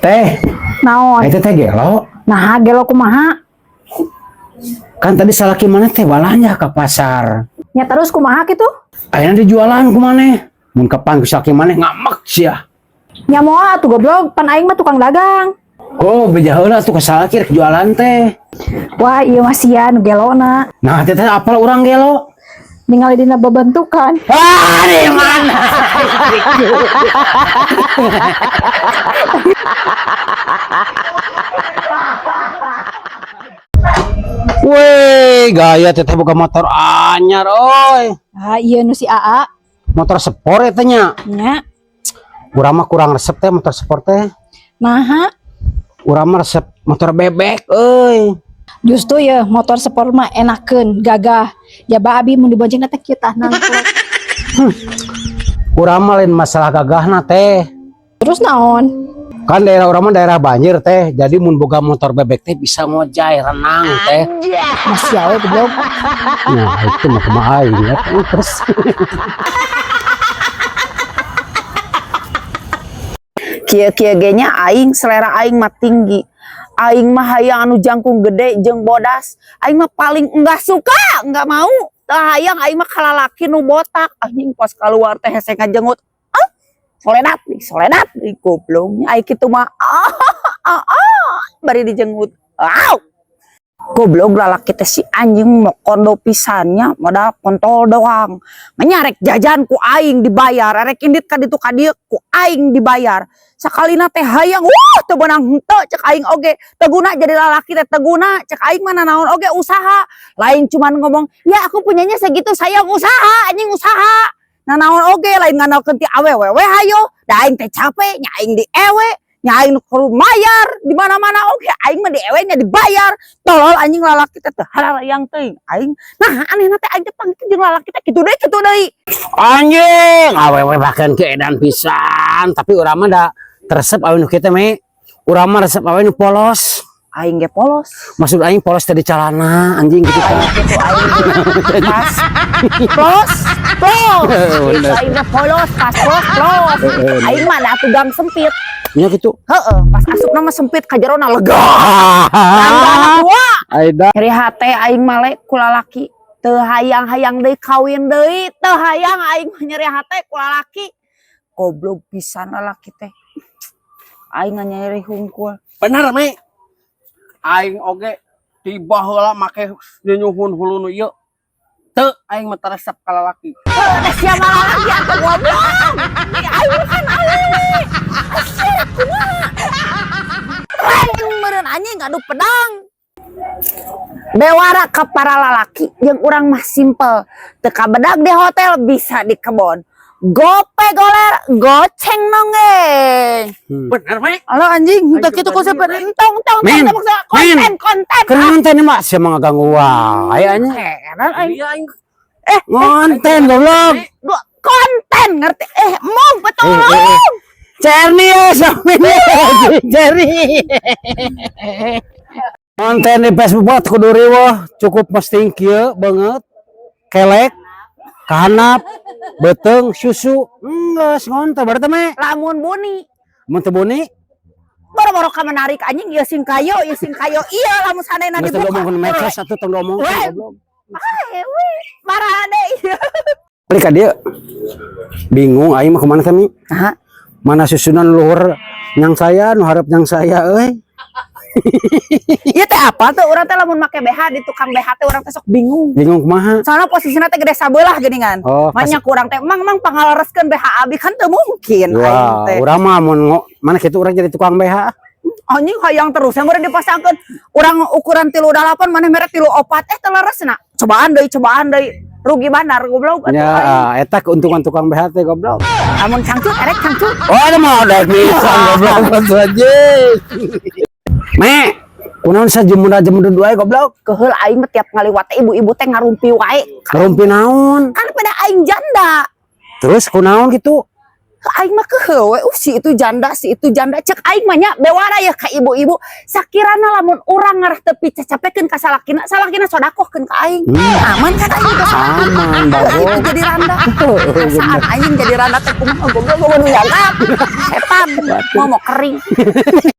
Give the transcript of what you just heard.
Teh, Naon? Itu teh gelo. Nah, gelo kumaha? Kan tadi salaki maneh teh balanja ke pasar. Nya terus kumaha kitu? Ayeuna dijualan ku maneh. Mun kapanggih ku salaki maneh ngamek sia. Nya moal atuh goblok, pan aing mah tukang dagang. Oh, beja heula tuh ka salaki rek jualan teh. Wah, ieu mah sia nu gelona. Nah, teh teh apal urang gelo. Ningali dina babentukan. Ah, di mana? Weh, gaya teteh boga motor anyar, oi. Ah, iya nu si AA. Motor sport eta nya. Nya. Urang mah kurang resep teh motor sport teh. Naha? Urang mah resep motor bebek, euy. Justru ya motor sport mah enakeun, gagah. Jaba abi mun dibonceng teh kieu tah nangklek. Urang mah lain masalah gagahna teh. Terus naon? Kan daerah urang mah daerah banjir teh. Jadi mun boga motor bebek teh bisa ngojay renang teh. Masih awe goblok. Nah, itu mah kumaha aing ya. Terus. Kieu-kieu ge nya aing selera aing mah tinggi. Aing mah hayang anu jangkung gede jeung bodas. Aing mah paling enggak suka, enggak mau. Teu hayang aing mah kalalaki nu botak. Anjing pas keluar teh hese ngajengut. Ah, soledat nih, soledat nih goblok. Aing kitu mah ah, ah, ah, bari dijenggut. Au. Goblok lalaki teh si anjing mau kondo pisannya modal kontol doang. Menyarek jajan ku aing dibayar, arek indit ka ditu ka dieu ku aing dibayar. Sakalina teh hayang, wah teu beunang henteu cek aing oge. Teu guna jadi lalaki teh teu guna, cek aing mah nanaon oge usaha. Lain cuman ngomong, "Ya aku punyanya segitu, sayang usaha, anjing usaha." Nanaon oge lain ngandalkeun ti awewe we hayo, da aing teh capek, nya aing diewe, nya aing nu kudu mayar di mana-mana oge aing mah diewe nya dibayar. Tolol anjing lalaki teh teu hararayang teuing aing. Nah anehna teh aing teh panggil jeung lalaki teh kitu deui kitu deui. Anjing, awewe bahkan ke edan pisan, tapi urang mah da resep awe nu kieu teh me. Urang mah resep awe nu polos. Aing ge polos. Maksud aing polos teh di calana anjing gitu teh. Aing gitu aing pas polos polos. Bener. Aing mah polos pas polos polos. Aing mah da atuh gang sempit. Nya gitu. Heeh, pas asupna mah sempit ka jerona lega. Rangga anak dua. Aida. Nyeri hate aing mah le ku lalaki. Teu hayang-hayang deui kawin deui, teu hayang aing mah nyeri hate ku lalaki. Goblok pisan lalaki teh. Aing nyeri hungkul. Bener me. Aing oge tiba heula make nyuhun hulu nu ieu. Teu aing mah resep ka lalaki. Heuh, teh sia mah lalaki atuh goblok. Aing bukan awewe. Sia kumaha? Aing meureun anjing adu pedang. Bewara ka para lalaki jeung urang mah simple. Teu kabedag di hotel bisa di kebon. Gope goler, goceng nongeng. Bener me. Alah anjing, henteu kitu konsep entong entong Men, entong konten men. Konten. Keur ngonten mah sia mah ngaganggu wae anjing. Heran aing. Iya aing. Ngonten goblok. Gua konten ngerti mong betul. Cerni ya sampe Cerni. Konten di Facebook buat kudu riweuh, cukup posting kieu banget. Kelek, kahanap, beuteung, susu, enggeus ngonten berarti me. Lamun buni Mun teu buni, boro-boro ka menarik anjing ieu sing kayo, ieu sing kayo ieu lamun sanena geus teu dibuka. diomongkeun medsos atuh tong diomongkeun Weh. goblok. Bae we, marade ieu. Balik ka dieu. Bingung aing mah kumaha teh mi? Hah? Mana susunan luhur nyang saya nu hareup nyang saya euy. Ieu teh apa tuh urang teh lamun make BH di tukang BH teh urang teh sok bingung. Bingung kumaha? Soalnya posisinya teh gede sabelah geuningan. Oh, Banyak urang teh mang mang pangalereskeun BH abi kan teu mungkin aing Wah, teh. urang mah mun mana kitu urang jadi tukang BH. Anjing hayang terus yang meureun dipasangkeun urang ukuran 38 maneh mere 34 teu leresna. Cobaan deui, cobaan deui. Rugi bandar goblok atuh aing. Ya, eta keuntungan tukang BH teh goblok. Lamun cangcut erek cangcut. Oh, ada mah udah bisa goblok anjing. Me, kunaon sa jemunda-jemunda wae goblok? Keheul aing mah tiap ngaliwat teh ibu-ibu teh ngarumpi wae. Ngarumpi naon? Kan pada aing janda. Terus kunaon gitu? Aing mah keheul we, si itu janda, si itu janda. Cek aing mah nya bewara ya ka ibu-ibu. Sakirana lamun urang ngarah tepi cacapekeun ka salakina, salakina sodakohkeun ka aing. Aman kan aing ka salakina? Aman, Aing bagus. jadi randa. Perasaan aing jadi randa teh kumaha goblok gua nu nyangka. Setan mau kering.